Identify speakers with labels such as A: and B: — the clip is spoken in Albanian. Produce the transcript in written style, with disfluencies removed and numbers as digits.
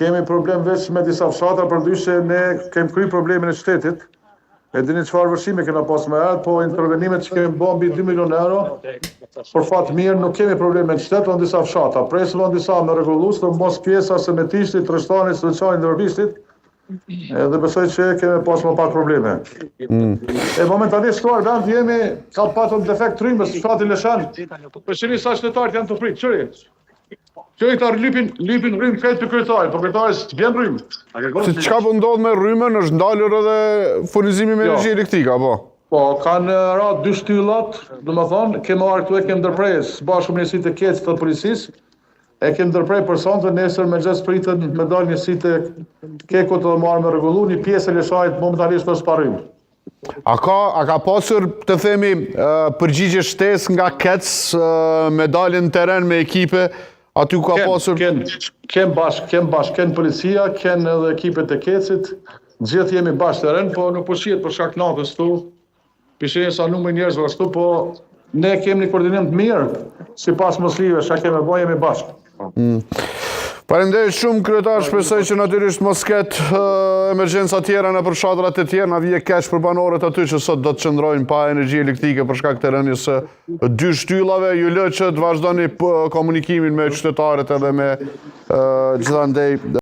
A: Kemi problem veç me disa fshatra, përndryshe ne kem kry problemin e qytetit. E dini çfarë vërshime kena pas më herët, po intervenimet që kemi bërë mbi 2 milion euro, për fat mirë nuk kemi probleme në qytet, po në disa fshatra. Presim në disa me rregullu, sidomos pjesa e Metishtit, Trështanit, Sëqanit dhe Vërbishtit, edhe besoj që kemi pas më pak probleme. E momentalisht këtu Arben jemi, ka patëm defekt rrymës, fshati Leshan. Po shihni sa qytetarët janë të pritë, qëri. Qëri këta lypin, lypin rrymë krejt për kryetarin, po kryetari s'vjen rrymë.
B: Se çka po ndodh me rrymën, është ndalur edhe furnizimi me
A: Jo.
B: energji elektrike, apo?
A: Po, kanë ra dy shtyllat, do më thonë, kemi ardhur këtu e kemi ndërprej, së bashku me njësitë e KEDS të policisë, e kemi ndërprej për sonte, nesër me mëngjes pritën me dalë njësitë e KEK-ut dhe marrë me rregullu, një pjesë e Leshanit momentalisht është pa rrymë.
B: A ka, a ka pasur, të themi, ë, përgjigje shtesë nga KEDS ë, me daljen në terren me ekipe, aty ku ka
A: Ken,
B: pasur...
A: ken, ken bashk, ken bashk, ken policia, ken edhe ekipet e KEDS-it, gjithë jemi bashkë terren, po nuk po shihet për shkak natës këtu. Pishin sa numri njerëzve ashtu, po ne kemi një koordinim të mirë, sipas mëslive, çka kemi bërë, jemi bashkë.
B: Faleminderit shumë kryetar, shpresoj që natyrisht mos ketë ë, emergjenca tjera në fshatrat e tjerë, na vije keq për banorët aty që sot do të qëndrojnë pa energji elektrike për shkak të rënies së dy shtyllave. Ju lë që të vazhdoni p- komunikimin me qytetarët edhe me ë, gjithandej.